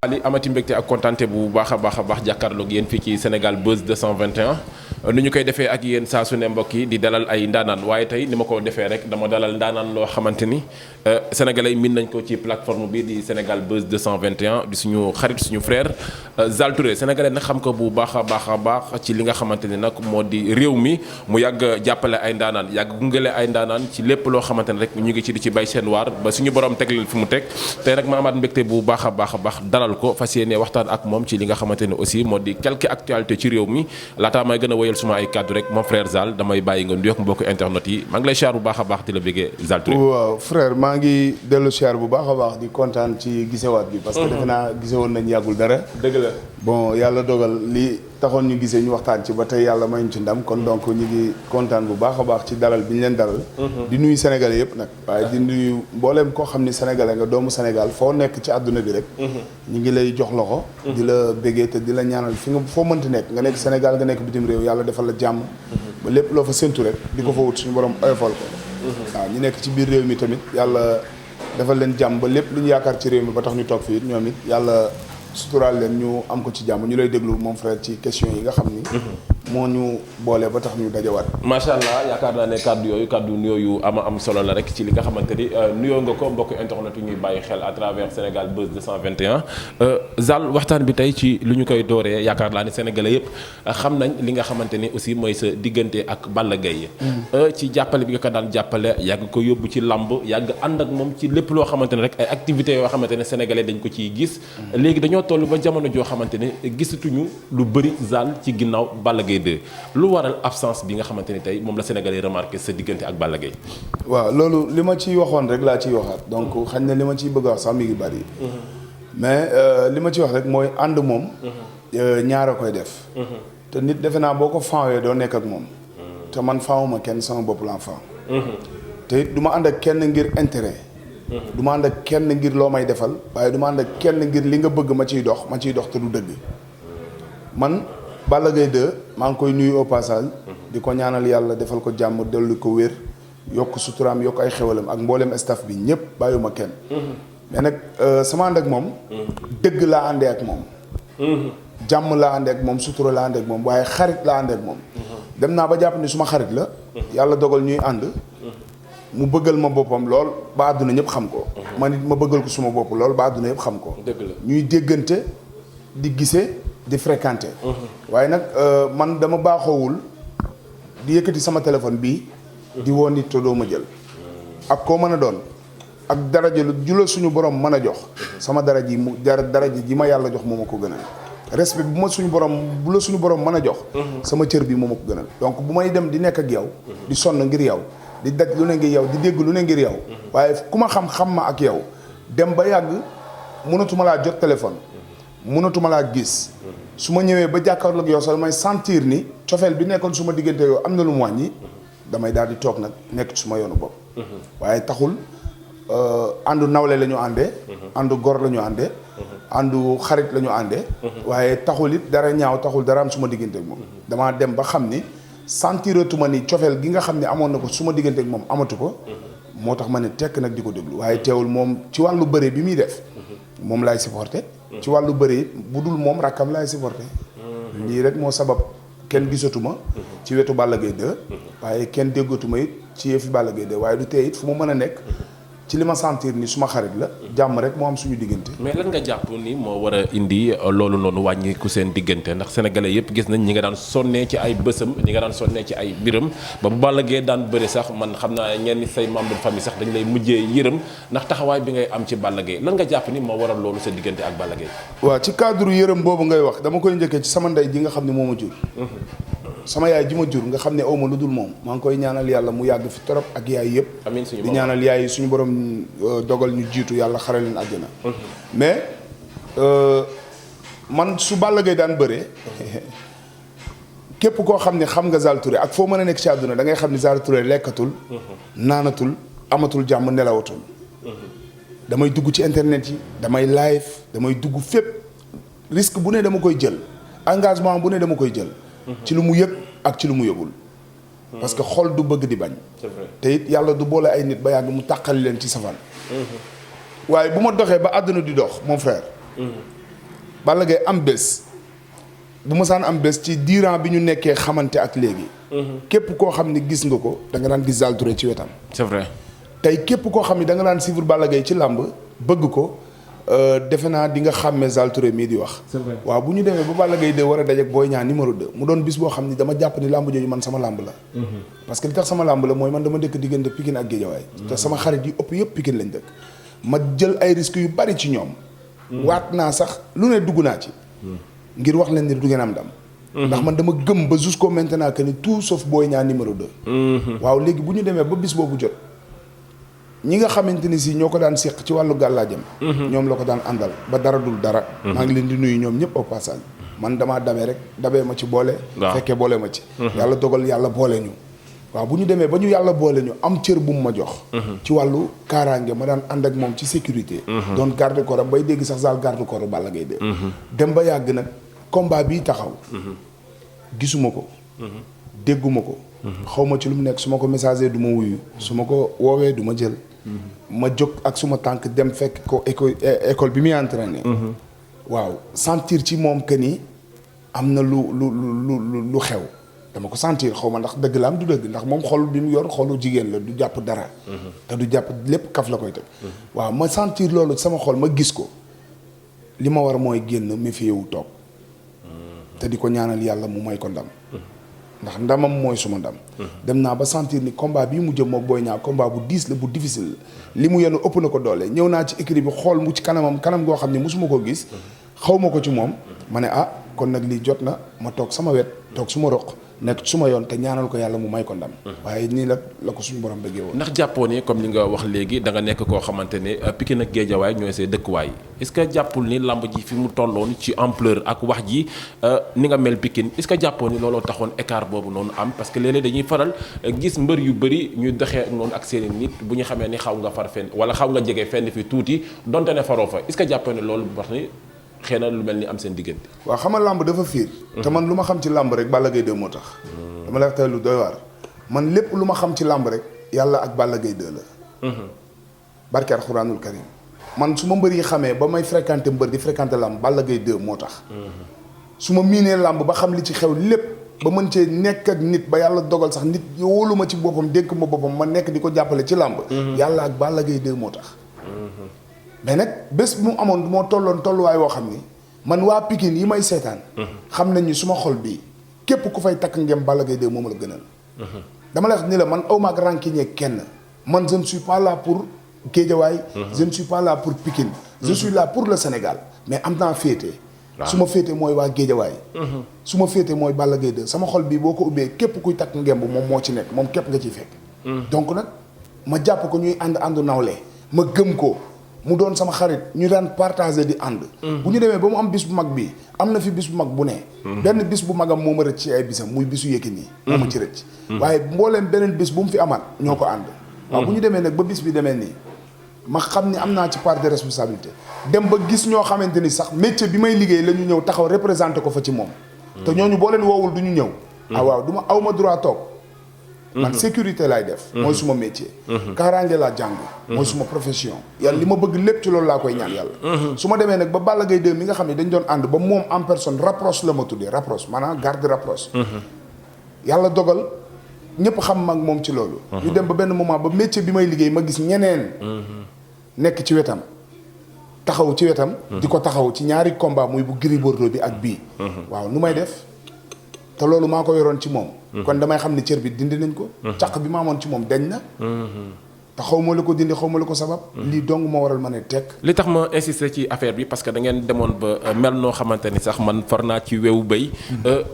Ali amati mbégte ak kontaante bu baax a baax jàkkaarloog yéen fii ci Sénégal Buzz 221 nu ñu koy defee ak yéen saa su ne mbokk yi di dalal ay ndaanaan waaye tey ni ma ko defee rek dama dalal ndaanaan loo xamante ni sénégalais min nañ ko ci plateforme bi di Sénégal Buzz 221 di suñu xarit suñu frère Zal Touré sénégalais nag xam ko bu baax a baax ci li nga xamante ni nag moo di réew mi mu yàgg jàppale ay ndaanaan yàgg gungale ay ndaanaan ci lépp loo xamante ni rek ñu ngi ci di ci bay seen waar ba suñu borom teg leen fi mu teg tey rek ma amaat mbégte bu baax a baax dalal ko fas yéene waxtaan ak moom ci li nga xamante ne aussi moo di quelques actualités ci réew mi laataa may gën a wéyal suma ay kàddu rek mon frère Zal damay bàyyi nga nuyoog mbokku internet yi maa ngi lay siyaar bu baax a baax di la bëggee Zal Touré. waaw frère maa ngi dellu siyaar bu baax a baax di kontaan ci gisewaat bi. parce que defe naa gisewoon nañ yàggul dara. dëgg la bon yàlla dogal li taxoon ñu gisee ñu waxtaan ci ba tey yàlla may ñu ci ndam kon donc ñu ngi kontaan bu baax a baax ci dalal bi ñu leen dalal. di nuyu sénégalais yëpp nag. waaye di nuyu mbooleem koo xam ni sénégalais nga doomu Sénégal foo nekk ci àdduna bi rek. ñu ngi lay jox loxo. di la béggee te di la ñaanal fi nga foo mënti nekk nga nekk Sénégal nga nekk bitim réew yàlla defal la jàmm. ba lépp loo fa séntu rek. di ko fa wut suñu borom oyofal ko. waaw ñu nekk ci biir réew mi tamit yàlla defal leen jàmm ba lépp lu ñu yaakaar ci réew mi ba tax ñu toog fii ñoom it yàlla suturaal leen ñu am ko ci jàmm ñu lay déglu moom frère ci question yi nga xam ni. moo ñu boole ba tax ñu dajawaat. macha allah yaakaar naa ne kàddu nuyoo yu am solo la rek ci li nga xamante ni nuyoo nga ko mbokk internet yu ñuy bàyyi xel à travers Sénégal Buzz 221. Zal waxtaan bi tey ci lu ñu koy dooree yaakaar naa ne sénégalais yëpp xam nañ li nga xamante ni aussi mooy sa diggante ak Balla Gaye ci jàppale bi nga ko daan jàppale yàgg ko yóbbu ci làmb yàgg ànd ak moom ci lépp loo xamante ne rek ay activités yoo xamante ne sénégalais dañ ko ciy gis. léegi dañoo toll ba jamono joo xamante ne gisatuñu lu bëri Zal ci ginnaaw Balla Gaye lu waral absence bi nga xamante ni tey moom la Sénégalais remarqué sa diggante ak Balla Gaye. waaw loolu li ma ciy waxoon rek laa ciy waxaat donc xañ na li ma ciy bëgg a wax sax mi ngi bari. mais li ma ci wax rek mooy ànd moom. ñaar a koy def. te nit defe naa boo ko faawee doo nekk ak moom. te man faawuma kenn sama bopp laa faaw. te it du ma ànd ak kenn ngir intérêt. du ma ànd ak kenn ngir loo may defal waaye du ma ànd ak kenn ngir li nga bëgg ma ciy dox te du dëgg man. Balla Gaye 2 maa ngi koy nuyu au passage di ko ñaanal yàlla defal ko jàmm dellu ko wér yokk suturaam yokk ay xewalam ak mboolem staff bi ñëpp bàyyuma kenn mais nag sama ànd ak moom dëgg laa àndee ak moom jàmm laa àndee ak moom sutura laa àndee ak moom waaye xarit laa àndee ak moom dem naa ba jàpp ni suma xarit la yàlla dogal ñuy ànd mu bëggal ma boppam lool ba àdduna ñëpp xam ko man it ma bëggal ko suma bopp lool ba àdduna yëpp xam ko ñuy déggante di gisee di fréquenter. waaye nag man dama baaxoowul di yëkkati sama téléphone bii di woo nit te doo ma jël ak koo mën a doon ak daraja lu jula suñu borom mën a jox sama daraja ji ma yàlla jox moo ma ko gënal respect bu la suñu borom mën a jox sama cër bi moo ma ko gënal donc bu may dem di nekk ak yow di sonn ngir yow di daj lu ne ngir yow di dégg lu ne ngir yow waaye ku ma xam ma ak yow dem ba yàgg mënatuma laa jot téléphone mënatuma laa gis su ma ñëwee ba jàkkaarloog yow sax damay sentir ni cofeel bi nekkoon su ma diggante yow am na lu mu wàññi damay daal di toog nag nekk ci suma yoonu bopp waaye taxul àndu nawle la ñu àndee àndu gor la ñu àndee àndu xarit la ñu àndee waaye taxul it dara ñaaw taxul dara am su ma diggante ak moom damaa dem ba xam ni sentiratuma ni cofeel gi nga xam ne amoon na ko su ma diggante ak moom amatu ko moo tax ma ne tekk nag di ko déglu waaye teewul moom ci wàllu bëre bi muy def moom laay supporté ci wàllu bëri it bu dul moom rakkam laay supporté lii rek moo sabab kenn gisatuma ci wetu Balla Gaye 2 waaye kenn déggatuma it ci yëfi Balla Gaye 2 waaye du tey it fu ma mën a nekk ci li ma sentir ni suma xarit la jàmm rek moo am suñu diggante. mais lan nga jàpp ni moo war a indi loolu noonu wàññiku seen diggante ndax sénégalais yëpp gis nañ ñi nga daan sonnee ci ay bësam ñi nga daan sonnee ci ay biram ba bu Balla Gaye daan bëri sax man xam naa ñenn say membre de famille sax dañu lay mujjee yërëm ndax taxawaay bi ngay am ci Balla Gaye lan nga jàpp ni moo waral loolu sa diggante ak Balla Gaye. waaw ci cadre yërëm boobu ngay wax dama koy njëkkee ci sama ndey ji nga xam ne moo ma jur. sama yaay ji ma jur nga xam ne awma lu dul moom maa ngi koy ñaanal yàlla mu yàgg fi torop ak yaay yëpp di ñaanal yaay suñu borom dogal ñu jiitu yàlla xare leen àjjana mais man su Balla Gaye daan bëree képp koo xam ne xam nga Zal Touré ak foo mën a nekk ci àdduna da ngay xam ne Zal Touré lekkatul naanatul amatul jàmm nelawatul damay dugg ci internet yi damay live damay dugg fépp risque bu ne dama koy jël engagement bu ne dama koy jël ci lu mu yëg ak ci lu mu yëgul parce que xol du bëgg di bañ te it yàlla du boole ay nit ba yàgg mu tàqali leen ci safaan waaye bu ma doxee ba àdduna di dox mon frère Balla Gaye am bés bu mosaan am bés ci diiran bi ñu nekkee xamante ak léegi. képp koo xam ne gis nga ko da nga daan gis Zal Touré ci wetam. c'est vrai. tey képp koo xam ne da nga daan suivre Balla Gaye ci làmb bëgg ko defe naa di nga xàmmee Zal Touré mii di wax. c'est vrai waaw bu ñu demee ba Balla Gaye 2 war a dajeek Boy Niang numéro 2 mu doon bis boo xam ni dama jàpp ni làmb jooju man sama làmb la. parce que li tax sama làmb la mooy man dama dëkk diggante Pikine ak Guédiawaye. te sama xarit yi ëpp yëpp Pikine lañ dëkk. ma jël ay risques yu bari ci ñoom. waat naa sax lu ne dugg naa ci. ngir wax leen ni du ngeen am ndam. ndax man dama gëm ba jusqu'au maintenant que ni tout sauf Boy Niang numéro 2. waaw léegi bu ñu demee ba bis boobu jot. ñi nga xamante ni si ñoo ko daan séq ci wàllu gàllaajam. ñoom la ko daan àndal ba dara dul dara. maa ngi leen di nuyu ñoom ñëpp au passage. man damaa dabee rek dabee ma ci boole. fekkee boole ma ci. yàlla dogal yàlla boole ñu. waaw bu ñu demee ba ñu yàlla boole ñu am cër bu mu ma jox. ci wàllu kaaraange ma daan ànd ak moom ci sécurité. doon garde corps am bay dégg sax Zal garde corps Balla Gaye 2. dem ba yàgg nag combat bii taxaw. gisuma ko. dégguma ko. xaw ma ci lu mu nekk su ma ko messager du ma wuyu. su ma ko woowee du ma jël. ma jóg ak suma tànk dem fekk ko école bi muy entraîné. waaw sentir ci moom que ni am na lu xew. dama ko sentir xaw ma ndax dëgg la am du dëgg ndax moom xol bi mu yor xolu jigéen la du jàpp dara. te du jàpp lépp kaf la koy teg. waaw ma sentir loolu sama xol ma gis ko li ma war mooy génn méfier wu toog. te di ko ñaanal yàlla mu may ko ndam. ndax ndamam mooy suma ndam. dem naa ba sentir ni combat bii mu jëm moom Boy Niang combat bu diis la bu difficile la li mu yenu ëpp na ko doole ñëw naa ci écrit bi xool mu ci kanam goo xam ne mosuma ko gis. xaw ma ko ci moom ma ne kon nag lii jot na ma toog sama wet toog suma roq nekk suma yoon te ñaanal ko yàlla mu may ko ndam. waaye nii la ko suñu borom bëggee woon. ndax jàppoo ni comme li nga wax léegi da nga nekk koo xamante ne Pikine ak Guédiawaye ñooy see dëkkuwaay est-ce que jàppul ni lamb ji fi mu tolloon ci ampleur ak wax ji ni nga mel Pikine est-ce que jàppoo ni looloo taxoon écart boobu noonu am parce que léeg-léeg dañuy faral gis mbër yu bëri ñuy doxee noonu ak seen i nit bu ñu xamee ni xaw nga far fenn wala xaw nga jege fenn fi tuuti donte ne faroo fa est-ce que jàppoo ni loolu wax ni xëy na lu mel ni am seen diggante. waaw xam nga làmb dafa fiir. te man lu ma xam ci làmb rek Balla Gaye 2 moo tax. dama lay wax tey lu doy waar man lépp lu ma xam ci làmb rek yàlla ak Balla Gaye 2 la. barke alxuraanul karim man su ma mbër yi xamee ba may fréquenté mbër di fréquenté làmb Balla Gaye 2 moo tax. su ma miinee làmb ba xam li ci xew lépp ba mën cee nekk ak nit ba yàlla dogal sax nit wóolu ma ci boppam dénk ma boppam ma nekk di ko jàppale ci làmb. yàlla ak Balla Gaye 2 moo tax. mais nag bés bu mu amoon moo tolloon tolluwaay woo xam ni man waa Pikine yi may seetaan. xam nañ ni suma xol bii képp ku fay takk ngem Balla Gaye 2 moom la gënal. dama lay wax ni la man aw ma ak rancunier kenn man je ne suis pas là pour Guédiawaye. je ne suis pas là pour Pikine. je suis là pour le Sénégal mais am naa féete. su ma féete mooy waa Guédiawaye. su ma féete mooy Balla Gaye 2 sama xol bii boo ko ubbee képp kuy takk ngemb moom moo ci nekk moom képp nga ciy fekk. donc nag ma jàpp ko ñuy àndu nawle ma gëm ko. mu doon sama xarit ñu daan partager di ànd. bu ñu demee ba mu am bis bu mag bi am na fi bis bu mag bu ne. benn bis bu magam moo ma rëcc ci ay bisam muy bisu Yékini moo ma ci rëcc. waaye mbooleem beneen bis bu mu fi amaat ñoo ko ànd. waaw bu ñu demee nag ba bis bi demee nii ma xam ni am naa ci part de responsabilité dem ba gis ñoo xamante ni sax métier bi may liggéey la ñu ñëw taxaw représenté ko fa ci moom. te ñooñu boo leen woowul du ñu ñëw. waaw du ma aw ma droit toog. man sécurité laay def. mooy suma métier. kaaraange laa jàng. mooy suma profession. yàlla li ma bëgg lépp ci loolu laa koy ñaan yàlla. su ma demee nag ba Balla Gaye 2 mi nga xam ne dañ doon ànd ba moom en personne rapproche la ma tuddee rapproche maanaam garde rapproche. yàlla dogal ñëpp xam mag moom ci loolu. ñu dem ba benn moment ba métier bi may liggéey ma gis ñeneen. nekk ci wetam. taxaw ci wetam. di ko taxaw ci ñaari combat muy bu Gris Bordeaux bi ak bii. waaw nu may def. te loolu maa ko yoroon ci moom. kon damay xam ne cër bi dindi nañ ko. caq bi ma amoon ci moom dañ na. te xaw ma la ko dindi xaw ma la ko sabab. lii dong moo waral ma ne tekk. li tax ma insister ci affaire bi parce que da ngeen demoon ba mel noo xamante ni sax man far naa ci wewu béy.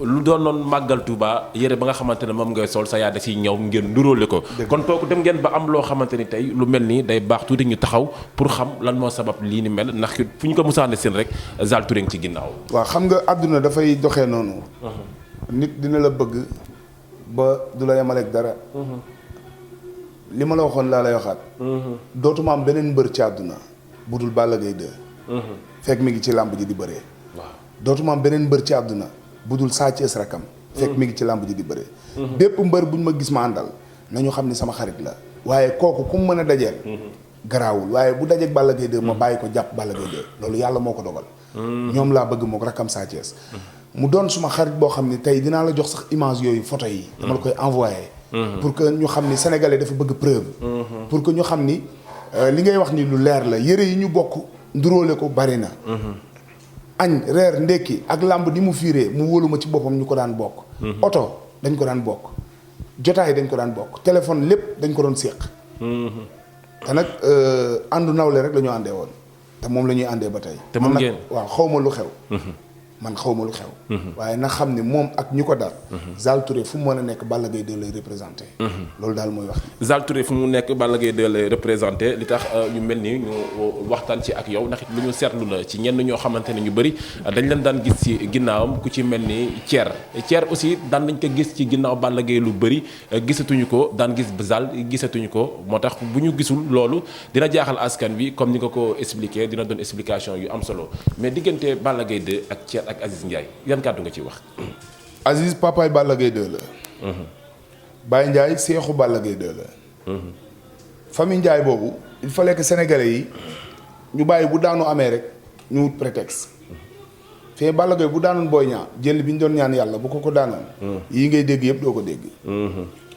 lu doon noon màggal Tuuba yére ba nga xamante ne moom ngay sol sa yaa da siy ñëw ngeen nuróole ko. kon kooku dem ngeen ba am loo xamante ni tey lu mel nii day baax tuuti ñu taxaw pour xam lan moo sabab lii ni mel ndax fu ñu ko musaane seen rek Zal Touré ci ginnaaw. waaw xam nga àdduna dafay doxee noonu. nit dina la bëgg ba du la yemaleeg dara. li ma la waxoon laa lay waxaat. dootuma am beneen mbër ci àdduna bu dul Balla Gaye 2. fekk mi ngi ci làmb ji di bëree. waaw dootuma am beneen mbër ci àdduna bu dul Sa Thiès rakam. fekk mi ngi ci làmb ji di bëree. bépp mbër buñ ma gis ma àndal nañu xam ni sama xarit la. waaye kooku ku mu mën a dajeel. garaawul waaye bu dajeeg Balla Gaye 2 ma bàyyi ko jàpp Balla Gaye 2 loolu yàlla moo ko dogal. ñoom laa bëgg mook rakkam Sa Thiès mu doon suma xarit boo xam ne tey dinaa la jox sax image yooyu photo yi dama la koy envoyé pour que ñu xam ni sénégalais dafa bëgg preuve pour que ñu xam ni li ngay wax ni lu leer la yëre yi ñu bokk nduróole ko bari na añ reer ndekki ak làmb ni mu fiiree mu wóoluma ci boppam ñu ko daan bokk oto dañ ko daan bokk jotaay dañ ko daan bokk téléphone lépp dañ ko doon séq te nag àndu nawle rek la ñu àndee woon te moom la ñuy àndee ba tey te moom ngeen waaw xaw ma lu xew man xaw ma lu xew waaye na xam ne moom ak ñi ko dal Zal Touré fu mu mën a nekk Balla Gaye 2 lay représenté loolu daal mooy wax Zal Touré fu mu nekk Balla Gaye 2 lay représenté li tax ñu mel ni ñu waxtaan ci ak yow ndax lu ñu seetlu la ci ñenn ñoo xamante ne ñu bëri dañ leen daan gis ci ginnaawam ku ci mel ni Thier aussi daan nañ ko gis ci ginnaaw Balla Gaye lu bëri gisatuñu ko daan gis Zal gisatuñu ko moo tax bu ñu gisul loolu dina jaaxal askan bi comme ni nga ko expliqué dina doon explication yu am solo mais diggante Balla Gaye 2 ak Thier ak Aziz Ndiaye yan kàddu nga ciy wax. Aziz papaay Balla Gaye 2 la. Baye Ndiaye seexu Balla Gaye 2 la. famille Ndiaye boobu il fallait que sénégalais yi ñu bàyyi bu daanu amee rek ñu wut prétexte. fii Balla Gaye bu daanoon Boy Niang jël bi ñu doon ñaan yàlla bu ko daanoon. yii ngay dégg yëpp doo ko dégg.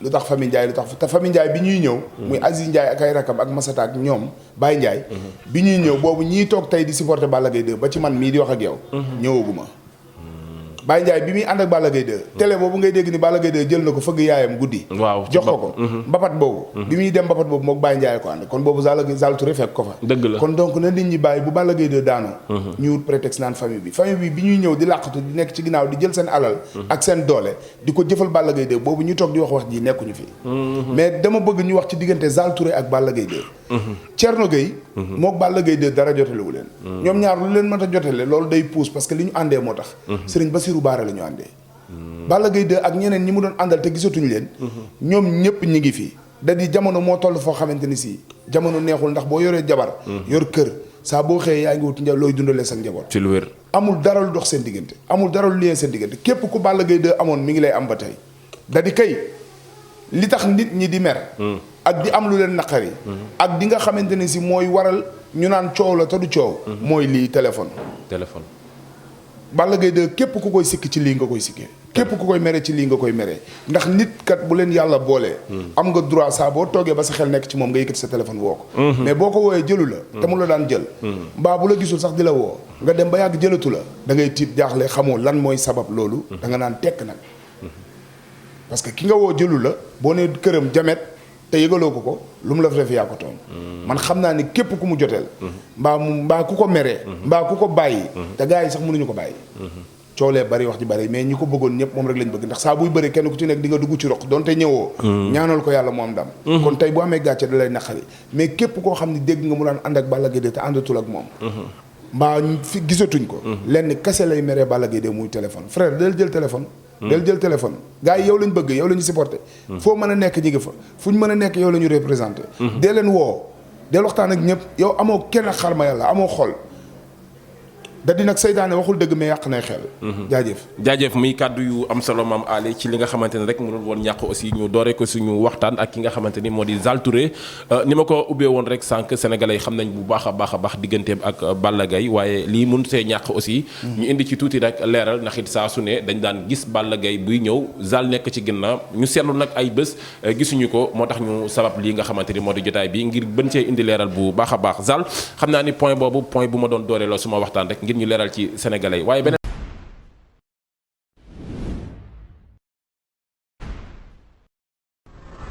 lu tax famille Ndiaye lu tax te famille Ndiaye bi ñuy ñëw. muy Aziz Ndiaye ak ay rakam ak Masata ak ñoom Baye Ndiaye. bi ñuy ñëw boobu ñii toog tey di supporter Balla Gaye 2 ba ci man mii di wax ak yow. ñëwaguma. Baye Ndiaye bi muy ànd ak Balla Gaye 2 télé boobu ngay dégg ni Balla Gaye 2 jël na ko fëgg yaayam guddi. waaw jox ko mbapat boobu. bi muy dem mbapat boobu moog Baye Ndiaye ko ànd kon boobu Zal Touré fekk ko fa. dëgg la kon donc na nit ñi bàyyi bu Balla Gaye 2 daanoo. ñu wut prétexte naan famille bi bi ñuy ñëw di làqatu di nekk ci ginnaaw di jël seen alal. ak seen doole di ko jëfal Balla Gaye 2 boobu ñu toog di wax ji nekkuñu fi. mais dama bëgg ñu wax ci diggante Zal Touré ak Balla Gaye 2. Thierno Gueye. moog Balla Gaye 2 dara jotalewu leen. ñoom ñaar lu leen mën a jotale loolu day pousse parce que li ñu àndee moo tax. Serigne Bassirou Bara la ñu àndee. Balla Gaye 2 ak ñeneen ñi mu doon àndal te gisatuñu leen. ñoom ñëpp ñi ngi fi. da di jamono moo toll foo xamante ni si jamono neexul ndax boo yoree jabar. yor kër saa boo xëyee yaa ngi wut looy dundalee sa njaboot. ci lu wér. amul dara lu dox seen diggante amul dara lu liyee seen diggante képp ku Balla Gaye 2 amoon mi ngi lay am ba tey. da di kay li tax nit ñi di mer. ak di am lu leen naqari. ak di nga xamante ne si mooy waral ñu naan coow la te du coow. mooy lii téléphone. Balla Gaye 2 képp ku koy sikk ci lii nga koy sikkee. képp ku koy mere ci lii nga koy meree ndax nit kat bu leen yàlla boolee. am nga droit saa boo toogee ba sa xel nekk ci moom nga yëkkati sa téléphone woo ko. mais boo ko wooyee jëlu la. te mu la daan jël. mbaa bu la gisul sax di la woo. nga dem ba yàgg jëlatu la. da ngay tiit jaaxle xamoo lan mooy sabab loolu. da nga naan tekk nag. parce que ki nga woo jëlu la boo nee këram jamet te yëgaloo ko lu mu la def yaa ko tooñ. man xam naa ni képp ku mu joteel. mbaa ku ko meree. mbaa ku ko bàyyi. te gars yi sax mënuñu ko bàyyi. coolee bari wax ji bari mais ñi ko bëggoon ñëpp moom rek lañ bëgg ndax saa buy bëri kenn ku ci nekk di nga dugg ci roq donte ñëwoo. ñaanal ko yàlla mu am ndam. kon tey bu amee gàcce da lay naqari mais képp koo xam ni dégg nga mu daan ànd ak Balla Gaye 2 te àndatul ak moom. mbaa fi gisatuñ ko. lenn kese lay meree Balla Gaye 2 muy téléphone frère del jël téléphone. del jël téléphone gars yi yow lañ bëgg yow la ñu supporté. foo mën a nekk ñi ngi fa fu ñu mën a nekk yow la ñu représenté. dee leen woo del waxtaan ak ñëpp yow amoo kenn xarma yàlla amoo xol. da di nag seytaane waxul dëgg mais yàq nay xel. jaajëf muy kàddu yu am solo maam Ali ci li nga xamante ne rek mënul woon ñàkk aussi ñu dooree ko suñu waxtaan ak ki nga xamante ni moo di Zal Touré ni ma ko ubbee woon rek sànq sénégalais yi xam nañ bu baax a baax digganteem ak Balla Gaye waaye lii mun see ñàkk aussi. ñu indi ci tuuti rek leeral ndax it saa su ne dañ daan gis Balla Gaye buy ñëw Zal nekk ci ginnaaw ñu seetlu nag ay bés gisuñu ko moo tax ñu sabab lii nga xamante ni moo di jotaay bi ngir bën cee indi leeral bu baax a baax Zal xam naa ni point boobu point bu ma doon dooree la suma waxtaan rek ñu leeral ci sénégalais yi waaye beneen